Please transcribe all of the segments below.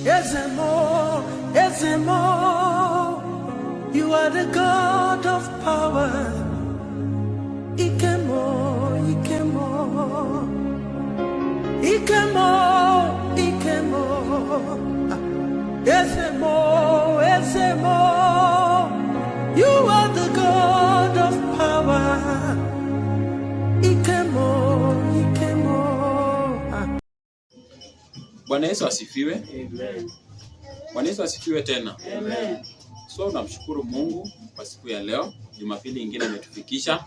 Eze m o, Eze m o, you are the God of power. Ike m o, Ike m o, Ike m o, Ike m o. Eze m o, Eze m o, you are the God of power. Ike m o, Ike m o. Bwana Yesu asifiwe. Amen. Bwana Yesu asifiwe tena. Amen. So namshukuru Mungu kwa siku ya leo, Jumapili ingine ametufikisha.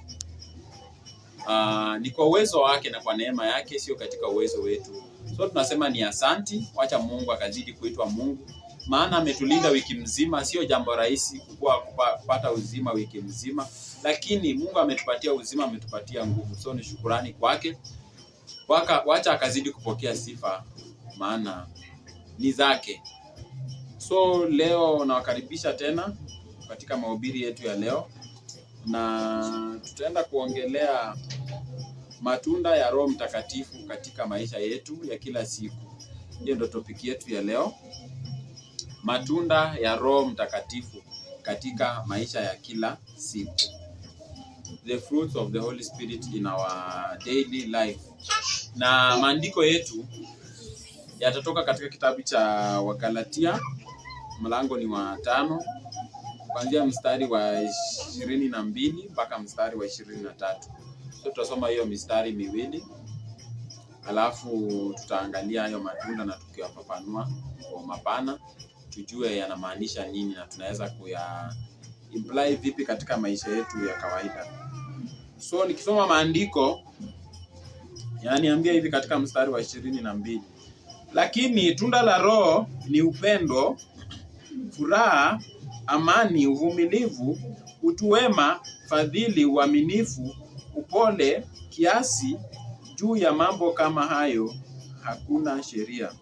Ni kwa uwezo wake na kwa neema yake, sio katika uwezo wetu. So tunasema ni asanti, wacha Mungu akazidi kuitwa Mungu, maana ametulinda wiki mzima. Sio jambo rahisi kupata uzima wiki mzima, lakini Mungu ametupatia uzima, ametupatia nguvu. So ni shukurani kwake. Wacha akazidi kupokea sifa, maana ni zake. So leo nawakaribisha tena katika mahubiri yetu ya leo, na tutaenda kuongelea matunda ya Roho Mtakatifu katika maisha yetu ya kila siku. Hiyo ndio topic yetu ya leo, matunda ya Roho Mtakatifu katika maisha ya kila siku, the fruits of the Holy Spirit in our daily life. Na maandiko yetu yatatoka katika kitabu cha Wagalatia, mlango ni wa 5 kuanzia mstari wa 22 mpaka mstari wa 23. So tutasoma hiyo mistari miwili, alafu tutaangalia hayo matunda na tukiyafafanua kwa mapana, tujue yanamaanisha nini na tunaweza kuya apply vipi katika maisha yetu ya kawaida. So nikisoma maandiko yananiambia hivi katika mstari wa 22: lakini tunda la Roho ni upendo, furaha, amani, uvumilivu, utu wema, fadhili, uaminifu, upole, kiasi. Juu ya mambo kama hayo hakuna sheria.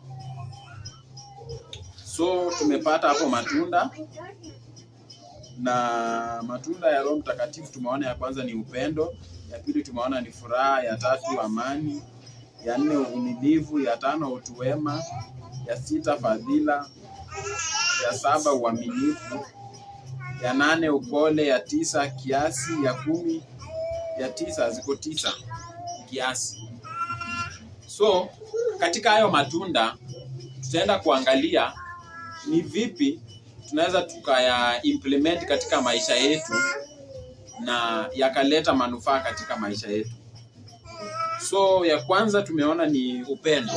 So tumepata hapo matunda, na matunda ya Roho Mtakatifu tumeona ya kwanza ni upendo, ya pili tumeona ni furaha, ya tatu amani, ya nne uvumilivu, ya tano utu wema, ya sita fadhila, ya saba uaminifu, ya nane upole, ya tisa kiasi, ya 10, ya tisa, ziko tisa, kiasi. So katika hayo matunda tutaenda kuangalia ni vipi tunaweza tukaya implement katika maisha yetu na yakaleta manufaa katika maisha yetu. So ya kwanza tumeona ni upendo.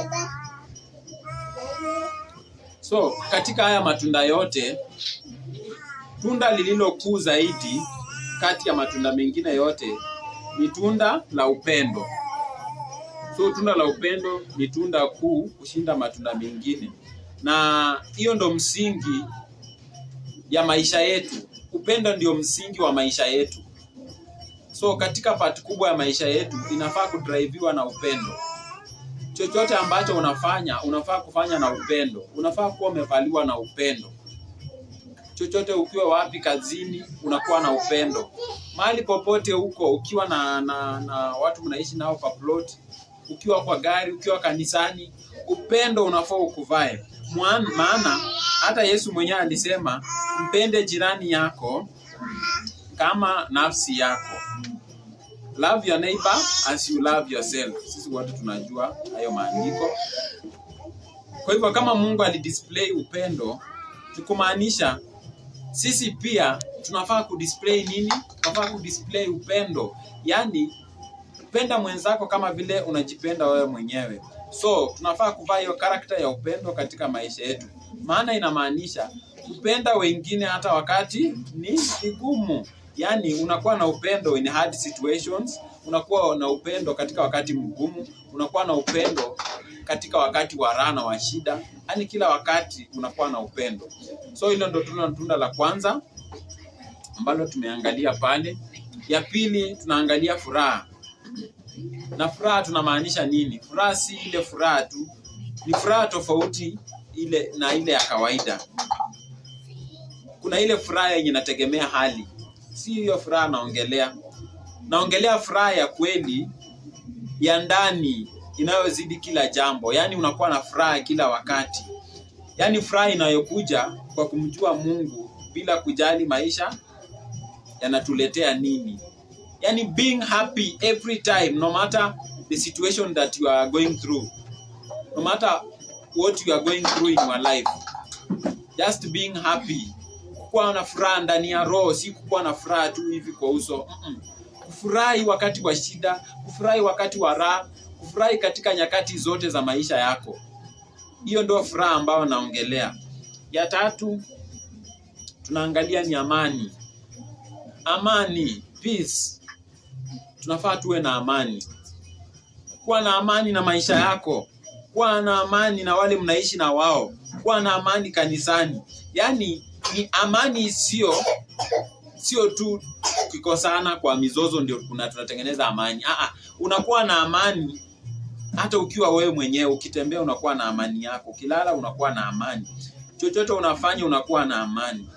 So katika haya matunda yote, tunda lililo kuu zaidi kati ya matunda mengine yote ni tunda la upendo. So tunda la upendo ni tunda kuu kushinda matunda mengine, na hiyo ndo msingi ya maisha yetu. Upendo ndio msingi wa maisha yetu. So katika part kubwa ya maisha yetu inafaa kudriviwa na upendo. Chochote ambacho unafanya unafaa kufanya na upendo, unafaa kuwa umevaliwa na upendo. Chochote ukiwa wapi, kazini, unakuwa na upendo. Mahali popote huko, ukiwa na watu mnaishi nao kwa plot, ukiwa kwa gari, ukiwa kanisani, upendo unafaa ukuvae. Maana hata Yesu mwenyewe alisema mpende jirani yako kama nafsi yako. Love your neighbor as you love yourself. Sisi wote tunajua hayo maandiko. Kwa hivyo kama Mungu alidisplay upendo, ni kumaanisha sisi pia tunafaa kudisplay nini? Tunafaa kudisplay upendo, yaani penda mwenzako kama vile unajipenda wewe mwenyewe. So tunafaa kuvaa hiyo character ya upendo katika maisha yetu, maana inamaanisha kupenda wengine hata wakati ni vigumu. Yaani unakuwa na upendo in hard situations, unakuwa na upendo katika wakati mgumu, unakuwa na upendo katika wakati wa raha na wa shida, yaani kila wakati unakuwa na upendo. So hilo ndo tunda la kwanza ambalo tumeangalia pale. Ya pili tunaangalia furaha. Na furaha tunamaanisha nini? Furaha si ile furaha tu, ni furaha tofauti ile na ile ya kawaida. Kuna ile furaha yenye inategemea hali, si hiyo furaha naongelea. Naongelea furaha ya kweli ya ndani inayozidi kila jambo, yaani unakuwa na furaha kila wakati. Yaani furaha inayokuja kwa kumjua Mungu bila kujali maisha yanatuletea nini. Yaani being happy every time, no matter the situation that you are going through, no matter what you are going through in your life, just being happy, kuwa na furaha ndani ya roho, si kukuwa na furaha tu hivi kwa uso. Kufurahi wakati wa shida, kufurahi wakati wa raha, kufurahi katika nyakati zote za maisha yako. Hiyo ndio furaha ambayo naongelea. Ya tatu tunaangalia ni amani. Amani, peace. Tunafaa tuwe na amani. Kuwa na amani na maisha yako, kuwa na amani na wale mnaishi na wao, kuwa na amani kanisani. Yaani ni amani, sio tu tukikosana kwa mizozo ndio kuna tunatengeneza amani. Ah, unakuwa na amani hata ukiwa wewe mwenyewe, ukitembea unakuwa na amani yako, ukilala unakuwa na amani, chochote unafanya unakuwa na amani.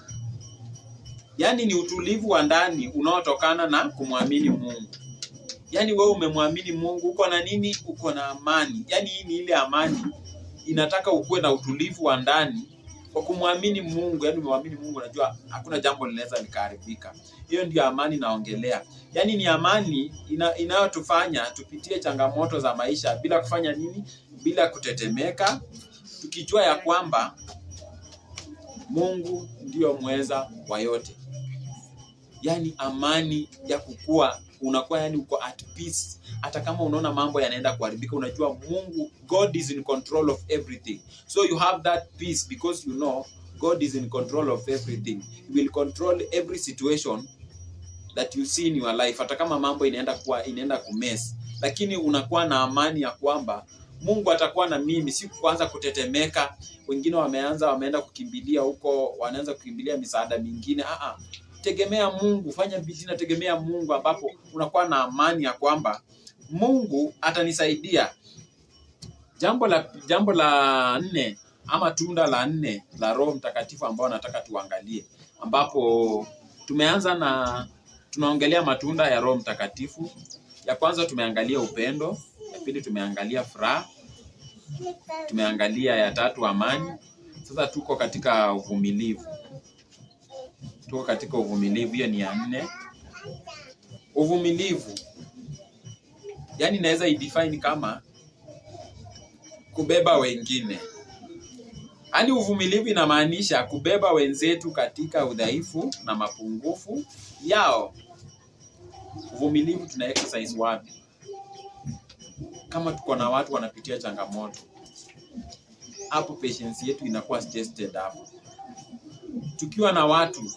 Yaani ni utulivu wa ndani unaotokana na kumwamini Mungu. Yaani wewe umemwamini Mungu, uko na nini? Uko na amani. Yaani hii ni ile amani inataka ukuwe na utulivu wa ndani kwa kumwamini Mungu. Yaani umemwamini Mungu, unajua hakuna jambo linaweza likaharibika. Hiyo ndio amani naongelea. Yaani ni amani inayotufanya tupitie changamoto za maisha bila kufanya nini? Bila kutetemeka, tukijua ya kwamba Mungu ndiyo mweza wa yote. Yaani amani ya kukua, unakuwa yani uko at peace. Hata kama unaona mambo yanaenda kuharibika, unajua Mungu, God is in control of everything. So you have that peace because you know God is in control of everything. He will control every situation that you see in your life. Hata kama mambo inaenda kumess, lakini unakuwa na amani ya kwamba Mungu atakuwa na mimi, si kuanza kutetemeka. Wengine wameenda kukimbilia huko, wanaanza kukimbilia misaada mingine. Ah, tegemea Mungu, fanya bidii na tegemea Mungu, ambapo unakuwa na amani ya kwamba Mungu atanisaidia. Jambo la nne ama tunda la nne la Roho Mtakatifu ambao nataka tuangalie, ambapo tumeanza na tunaongelea matunda ya Roho Mtakatifu. Ya kwanza tumeangalia upendo, ya pili tumeangalia furaha, tumeangalia ya tatu amani. Sasa tuko katika uvumilivu, tuko katika uvumilivu, hiyo ni ya nne. Uvumilivu, yaani naweza idefine kama kubeba wengine. Yaani uvumilivu inamaanisha kubeba wenzetu katika udhaifu na mapungufu yao. Uvumilivu tuna exercise wapi? Kama tuko na watu wanapitia changamoto, hapo patience yetu inakuwa tested hapo. Tukiwa na watu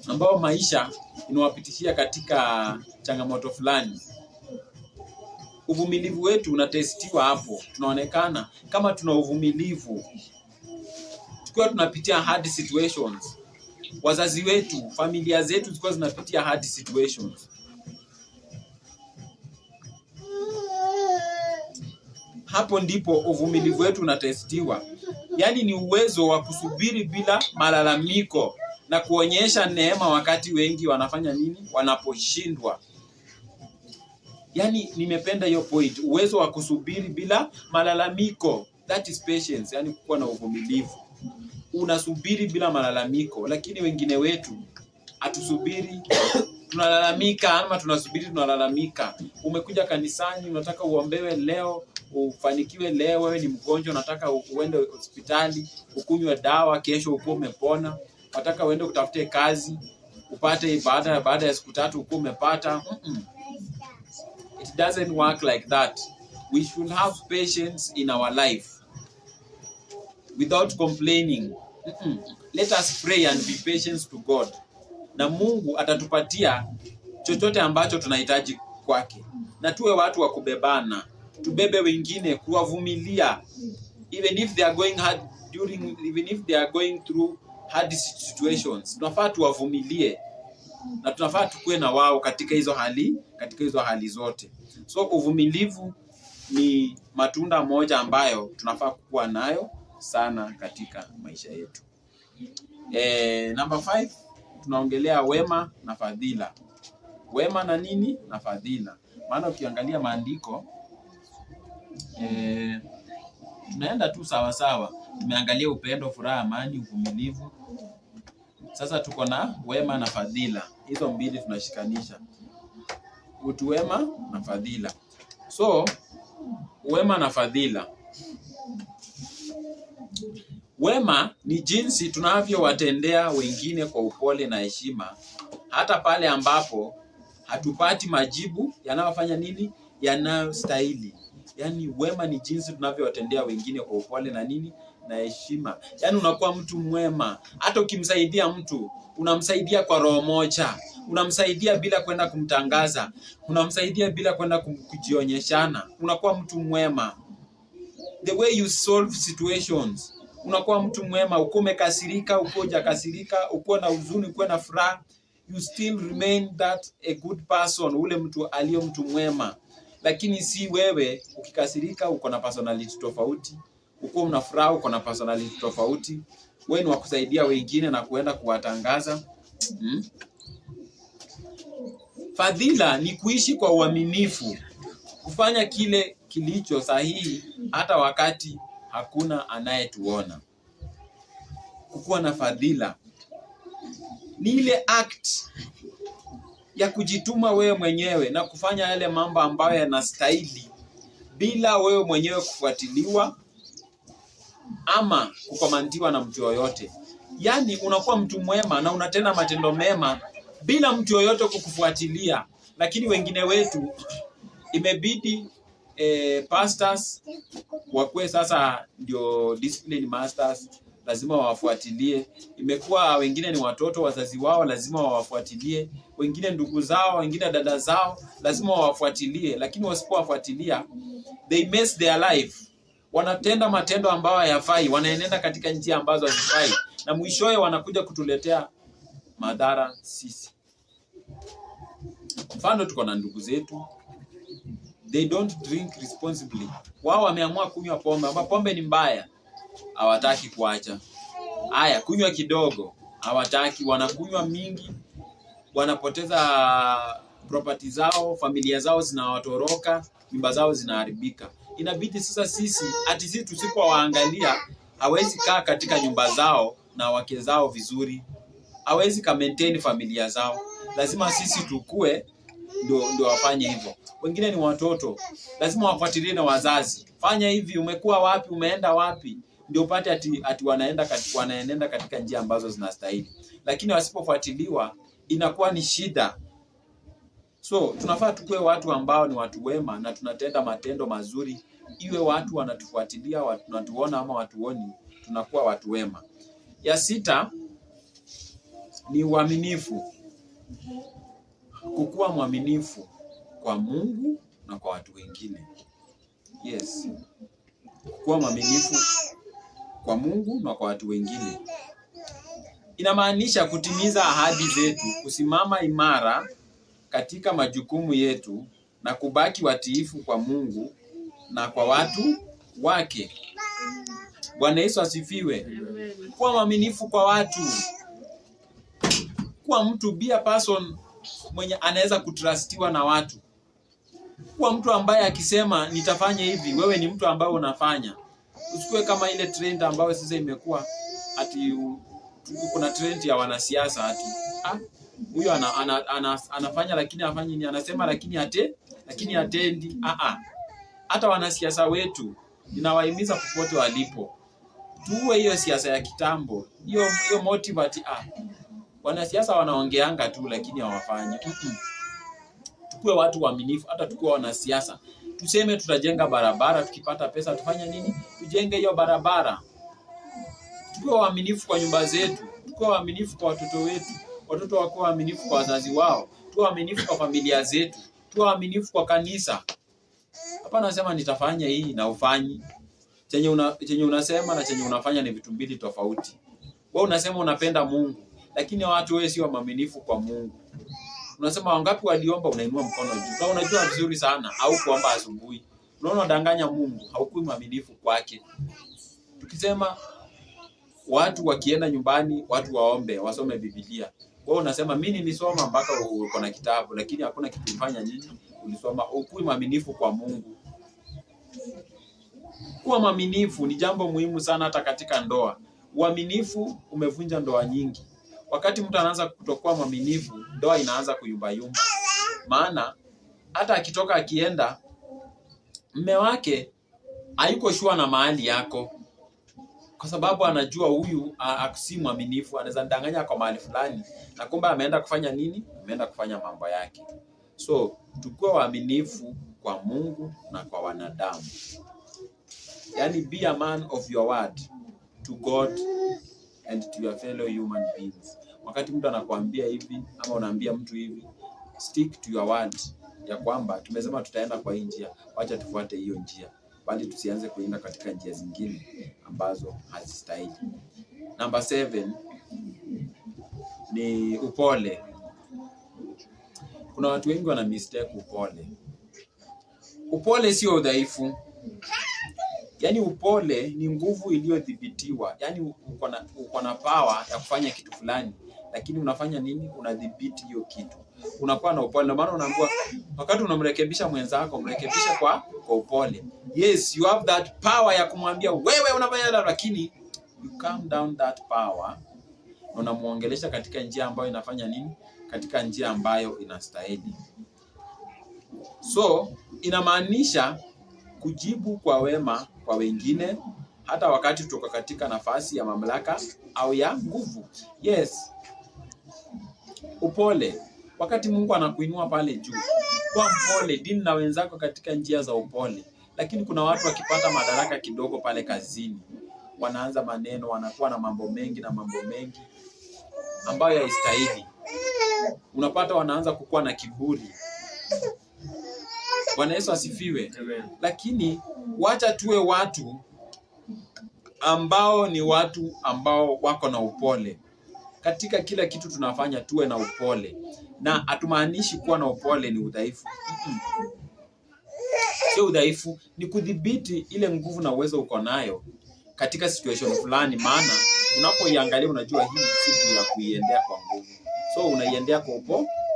ambao maisha inawapitishia katika changamoto fulani, uvumilivu wetu unatestiwa hapo. Tunaonekana kama tuna uvumilivu tukiwa tunapitia hard situations. Wazazi wetu, familia zetu zilikuwa zinapitia hard situations. Hapo ndipo uvumilivu wetu unatestiwa. Yaani ni uwezo wa kusubiri bila malalamiko na kuonyesha neema wakati wengi wanafanya nini? Wanaposhindwa. Yaani nimependa hiyo point, uwezo wa kusubiri bila malalamiko. That is patience, yani kuwa na uvumilivu. Unasubiri bila malalamiko, lakini wengine wetu hatusubiri, tunalalamika ama tunasubiri tunalalamika. Umekuja kanisani, unataka uombewe leo, ufanikiwe leo. Wewe ni mgonjwa, unataka uende hospitali ukunywe dawa, kesho ukuwe umepona. Unataka uende utafute kazi upate baada ya siku 3 ukuwe umepata. It doesn't work like that. We should have patience in our life without complaining. Let us pray and be patient to God, na Mungu atatupatia chochote ambacho tunahitaji kwake, na tuwe watu wa kubebana, tubebe wengine, kuwavumilia even if they are going hard during, even if they are going through hard situations, tunafaa tuwavumilie na tunafaa tukue na wao katika hizo hali zote. So uvumilivu ni matunda moja ambayo tunafaa kukuwa nayo sana katika maisha yetu. Number 5 tunaongelea wema na fadhila. Wema na nini? Na fadhila. Maana ukiangalia maandiko Tunaenda tu sawa sawa. Tumeangalia upendo, furaha, amani, uvumilivu. Sasa tuko na wema na fadhila. Hizo mbili tunashikanisha. Utu wema na fadhila. So, wema na fadhila. Wema ni jinsi tunavyowatendea wengine kwa upole na heshima, hata pale ambapo hatupati majibu yanayofanya nini, yanayostahili. Yaani wema ni jinsi tunavyowatendea wengine kwa upole na nini na heshima. Yaani unakuwa mtu mwema, hata ukimsaidia mtu unamsaidia kwa roho moja, unamsaidia bila kwenda kumtangaza, unamsaidia bila kwenda kujionyeshana. Unakuwa mtu mwema. The way you solve situations, unakuwa mtu mwema. Ukiwa umekasirika, ukiwa hujakasirika, ukiwa na huzuni, ukiwa na furaha, you still remain that a good person, ule mtu aliyo mtu mwema. Lakini si wewe ukikasirika uko na personality tofauti, ukiwa una furaha uko na personality tofauti. Wewe ni wa kusaidia wengine na kuenda kuwatangaza. Fadhila ni kuishi kwa uaminifu, kufanya kile kilicho sahihi hata wakati hakuna anayetuona. Kukuwa na fadhila ni ile act ya kujituma wewe mwenyewe na kufanya yale mambo ambayo yanastahili bila wewe mwenyewe kufuatiliwa ama kukomandiwa na mtu yoyote. Yaani unakuwa mtu mwema na unatenda matendo mema bila mtu yoyote kukufuatilia. Lakini wengine wetu imebidi pastors wakuwe sasa ndio discipline masters, lazima wawafuatilie. Imekuwa wengine ni watoto, wazazi wao lazima wawafuatilie, wengine ndugu zao, wengine dada zao lazima wawafuatilie, lakini wasipowafuatilia they mess their life, wanatenda matendo ambayo hayafai, wanaenenda katika njia ambazo hazifai, na mwishowe wanakuja kutuletea madhara sisi. Mfano, tuko na ndugu zetu they don't drink responsibly. Wao wameamua kunywa pombe, ambapo pombe ni mbaya, hawataki kuacha. Haya, kunywa kidogo, hawataki, wanakunywa mingi, wanapoteza property zao, familia zao zinawatoroka, nyumba zao zinaharibika. Inabidi sasa sisi ati sisi tusipowaangalia, hawezi kaa katika nyumba zao na wake zao vizuri, hawezi ka maintain familia zao. Lazima sisi tukue ndio wafanye hivyo. Wengine ni watoto, lazima wafuatilie na wazazi, fanya hivi, umekuwa wapi, umeenda wapi, ndio upate ati wanaenenda katika njia ambazo zinastahili, lakini wasipofuatiliwa inakuwa ni shida. So tunafaa tukue watu ambao ni watu wema na tunatenda matendo mazuri, iwe watu wanatufuatilia, wanatuona ama watuoni, tunakuwa watu wema. Ya sita ni uaminifu, kukuwa mwaminifu kwa Mungu na kwa watu wengine. Yes, kukuwa mwaminifu kwa Mungu na kwa watu wengine inamaanisha kutimiza ahadi zetu, kusimama imara katika majukumu yetu na kubaki watiifu kwa Mungu na kwa watu wake. Bwana Yesu asifiwe. Kuwa mwaminifu kwa watu, kuwa mtu, be a person mwenye anaweza kutrustiwa na watu, kuwa mtu ambaye akisema nitafanya hivi, wewe ni mtu ambaye unafanya. Usikuwe kama ile trend ambayo sasa imekuwa ati kuna trend ya wanasiasa ati huyo anafanya lakini hafanyi nini, anasema lakini hatendi. Hata wanasiasa wetu ninawahimiza popote walipo, tuwe hiyo siasa ya kitambo, hiyo hiyo motive ati wanasiasa wanaongeanga tu lakini hawafanyi. Tukue watu waaminifu, hata tukuwe wanasiasa, tuseme tutajenga barabara, tukipata pesa tufanye nini? Tujenge hiyo barabara. Tukuwe waaminifu kwa nyumba zetu, tukuwe waaminifu kwa watoto wetu, watoto wakuwe waaminifu kwa wazazi wao, tuwe waaminifu kwa familia zetu, tuwe waaminifu kwa kanisa. Hapana sema nitafanya hii na ufanyi. Chenye unasema na chenye unafanya ni vitu mbili tofauti. Wewe unasema unapenda Mungu, lakini watu wewe sio waaminifu kwa Mungu. Unasema wangapi waliomba, unainua mkono juu. Na unajua vizuri sana au kuomba asubuhi. Unaona unadanganya Mungu, haukui mwaminifu kwake. Tukisema watu wakienda nyumbani, watu waombe, wasome Biblia. Wewe unasema mimi nilisoma mpaka uko na kitabu, lakini hakuna kitu ulifanya nini? Ulisoma, hukui mwaminifu kwa Mungu. Kuwa mwaminifu ni jambo muhimu sana hata katika ndoa. Uaminifu umevunja ndoa nyingi. Wakati mtu anaanza kutokuwa mwaminifu, ndoa inaanza kuyumbayumba. Maana hata akitoka akienda, mme wake hayuko sure na mahali yako, kwa sababu anajua huyu si mwaminifu, anaweza ndanganya kwa mahali fulani, na kumbe ameenda kufanya nini? Ameenda kufanya mambo yake. So tukuwe waaminifu kwa Mungu na kwa wanadamu. Yani, be a man of your word to God and to your fellow human beings. Wakati mtu anakuambia hivi ama unaambia mtu hivi, stick to your word ya kwamba tumesema tutaenda kwa hii njia, wacha tufuate hiyo njia, bali tusianze kuenda katika njia zingine ambazo hazistahili. Number 7 ni upole. Kuna watu wengi wana mistake upole. Upole sio udhaifu. Yaani upole ni nguvu iliyodhibitiwa. Yaani uko na power ya kufanya kitu fulani, lakini unafanya nini? Unadhibiti hiyo kitu. Unakuwa na upole. Ndio maana unaambiwa wakati unamrekebisha mwenzako, mrekebishe kwa upole. Yes, you have that power ya kumwambia wewe unafanya, lakini you calm down that power na unamuongelesha katika njia ambayo inafanya nini? Katika njia ambayo inastahili. So inamaanisha kujibu kwa wema kwa wengine hata wakati tuko katika nafasi ya mamlaka au ya nguvu. Yes, upole. Wakati Mungu anakuinua pale juu, kuwa mpole, deal na wenzako katika njia za upole. Lakini kuna watu wakipata madaraka kidogo pale kazini, wanaanza maneno, wanakuwa na mambo mengi na mambo mengi ambayo haistahili. Unapata wanaanza kukuwa na kiburi. Bwana Yesu asifiwe. Amen. Lakini wacha tuwe watu ambao ni watu ambao wako na upole katika kila kitu tunafanya, tuwe na upole, na hatumaanishi kuwa na upole ni udhaifu. Sio udhaifu, ni kudhibiti ile nguvu na uwezo uko nayo katika situation fulani, maana unapoiangalia unajua hii siku ya kuiendea kwa nguvu, so unaiendea kwa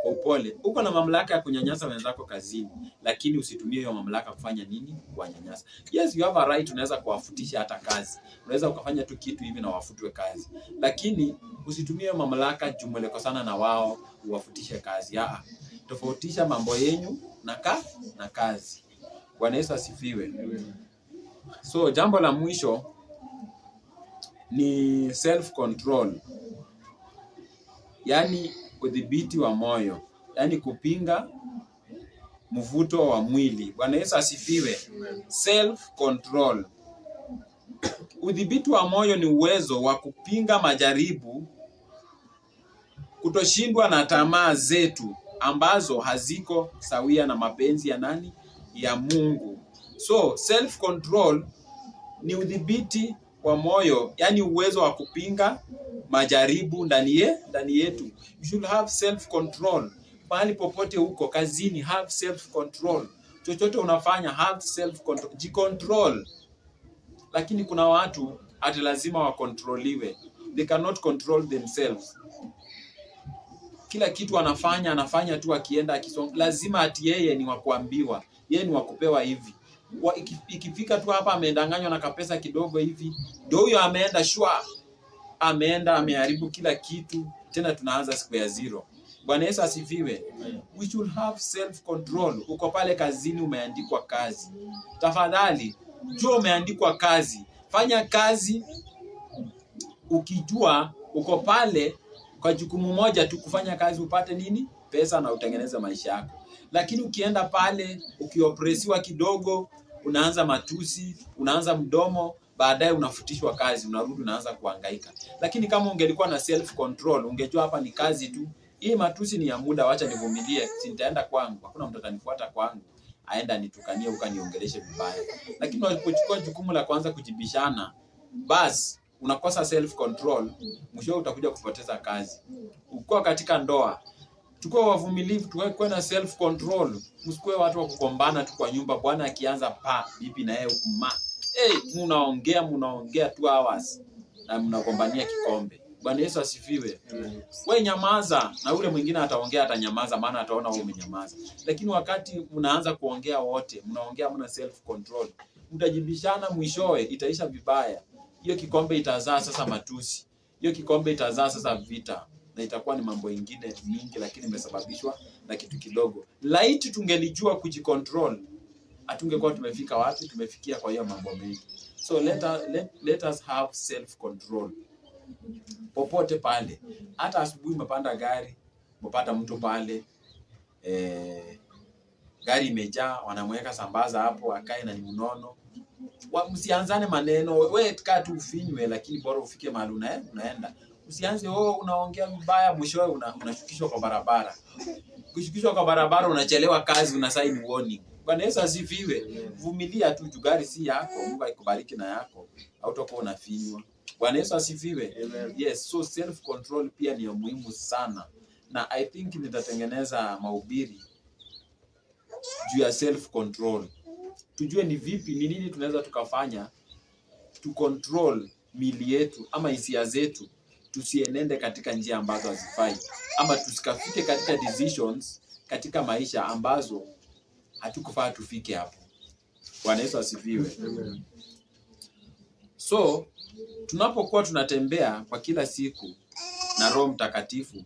upole. Uko na mamlaka ya kunyanyasa wenzako kazini, lakini usitumie hiyo mamlaka kufanya nini? Kuwanyanyasa. Yes, you have a right, unaweza kuwafutisha hata kazi, unaweza ukafanya tu kitu hivi na wafutwe kazi, lakini usitumie hiyo mamlaka juu mlikosana na wao uwafutishe kazi. Aa, tofautisha mambo yenyu na kazi. Bwana Yesu asifiwe. So jambo la mwisho ni self control, yaani udhibiti wa moyo, yaani kupinga mvuto wa mwili. Bwana Yesu asifiwe. Self control, udhibiti wa moyo ni uwezo wa kupinga majaribu, kutoshindwa na tamaa zetu ambazo haziko sawia na mapenzi ya nani? Ya Mungu. So self control ni udhibiti wa moyo, yani uwezo wa kupinga majaribu ndani yetu. You should have self control mahali popote huko kazini, have self control. Chochote unafanya, have self control, jicontrol. Lakini kuna watu ati lazima wakontroliwe, they cannot control themselves. Kila kitu anafanya, anafanya tu akienda akisonga, lazima ati yeye ni wa kuambiwa, yeye ni wa kupewa hivi. Ikifika tu hapa amedanganywa na kapesa kidogo hivi, ndio huyo ameenda shwa, ameenda ameharibu kila kitu, tena tunaanza siku ya zero. Bwana Yesu asifiwe. We should have self control. Uko pale kazini, umeandikwa kazi, tafadhali jua umeandikwa kazi, fanya kazi ukijua uko pale kwa jukumu moja tu, kufanya kazi upate nini? Pesa na utengeneze maisha yako. Lakini ukienda pale ukiopresiwa kidogo, unaanza matusi, unaanza mdomo, baadaye unafutishwa kazi, unarudi unaanza kuhangaika. Lakini kama ungelikuwa na self control, ungejua hapa ni kazi tu, hii matusi ni ya muda, wacha nivumilie, si nitaenda kwangu, hakuna mtu atanifuata kwangu aenda nitukanie ukaniongeleshe vibaya. Lakini unapochukua jukumu la kwanza kujibishana, bas unakosa self control, mwisho utakuja kupoteza kazi. Ukiwa katika ndoa, tukuwe wavumilivu, tuwe na self control, msikuwe watu wa kugombana tu kwa nyumba. Bwana akianza pa bibi na yeye huku ma hey, munaongea munaongea 2 hours na mnagombania kikombe. Bwana Yesu asifiwe. We nyamaza, na ule mwingine ataongea, atanyamaza, maana ataona wewe umenyamaza. Lakini wakati mnaanza kuongea wote, mnaongea mna self control, Mtajibishana, mwishowe itaisha vibaya. Hiyo kikombe itazaa sasa matusi, hiyo kikombe itazaa sasa vita, na itakuwa ni mambo ingine mingi, lakini imesababishwa na kitu kidogo. Laiti tungelijua kujicontrol, hatungekuwa tumefika wapi tumefikia kwa hiyo mambo mengi. So let us have self control popote pale. Hata asubuhi umepanda gari, umepata mtu pale, gari imejaa, wanamweka sambaza hapo akae na ni mnono. Msianzane maneno, we kaa tu ufinywe, lakini bora ufike mahali unaenda. Usianze oh, unaongea vibaya, mwishowe unashukishwa kwa barabara. Ukishukishwa kwa barabara unachelewa kazi, una sign warning. Bwana Yesu asifiwe. Vumilia tu, juu gari si yako, Mungu akikubariki na yako, hautakuwa unafinywa. Bwana Yesu asifiwe. Amen. Yes, so self control pia ni ya muhimu sana, na I think nitatengeneza mahubiri juu ya self control. Tujue ni vipi, ni nini tunaweza tukafanya tu control mili yetu ama hisia zetu, tusienende katika njia ambazo hazifai, ama tusikafike katika decisions katika maisha ambazo hatukufaa tufike hapo. Bwana Yesu asifiwe. Amen. So tunapokuwa tunatembea kwa kila siku na Roho Mtakatifu,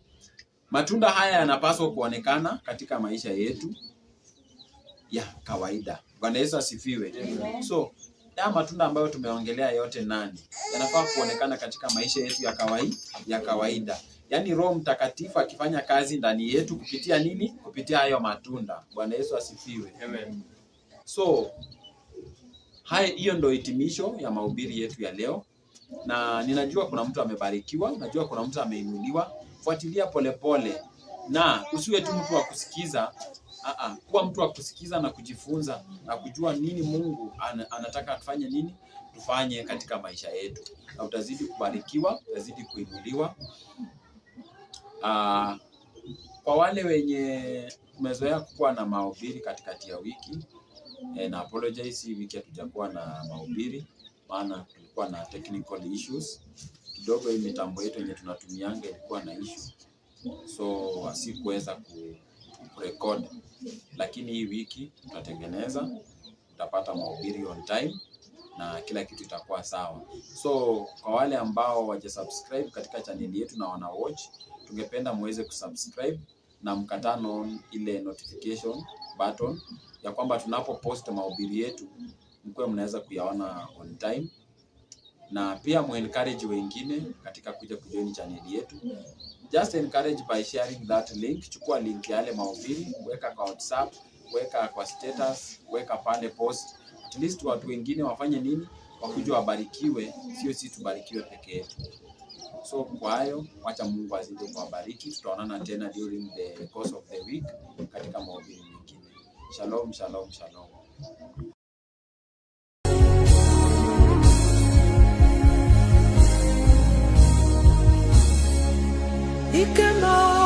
matunda haya yanapaswa kuonekana katika maisha yetu ya kawaida. Bwana Yesu asifiwe. Amen. So haya matunda ambayo tumeongelea yote 8 yanafaa kuonekana katika maisha yetu ya kawaida. Yaani Roho Mtakatifu akifanya kazi ndani yetu kupitia nini? Kupitia hayo matunda. Bwana Yesu asifiwe. Amen. So hiyo ndio hitimisho ya mahubiri yetu ya leo, na ninajua kuna mtu amebarikiwa, najua kuna mtu ameinuliwa. Fuatilia polepole na usiwe tu mtu wa kusikiza. Kuwa mtu wa kusikiza na kujifunza na kujua nini Mungu anataka tufanye, nini tufanye katika maisha yetu, na utazidi kubarikiwa, utazidi kuinuliwa. Kwa wale wenye umezoea kuwa na mahubiri katikati ya wiki, na apologize, hii wiki hatujakuwa na mahubiri, maana tulikuwa na technical issues kidogo. Hii mitambo yetu yenye tunatumianga ilikuwa na issue, so sikuweza kurecord, lakini hii wiki tutatengeneza, tutapata mahubiri on time na kila kitu itakuwa sawa. So kwa wale ambao hawajasubscribe katika channel yetu na wana watch, tungependa muweze kusubscribe na mkaturn on ile notification button ya kwamba tunapo post mahubiri yetu mkuwe mnaweza kuyaona on time, na pia mu encourage wengine katika kuja kujoin channel yetu. Just encourage by sharing that link. Chukua link ya yale mahubiri, weka kwa WhatsApp, weka kwa status, weka pale post. At least watu wengine wafanye nini? Wakuje wabarikiwe, sio sisi tubarikiwe peke yetu. So kwa hayo, wacha Mungu azidi kuwabariki. Tutaonana tena during the course of the week katika mahubiri mengine. Shalom, shalom, shalom. Ikemo.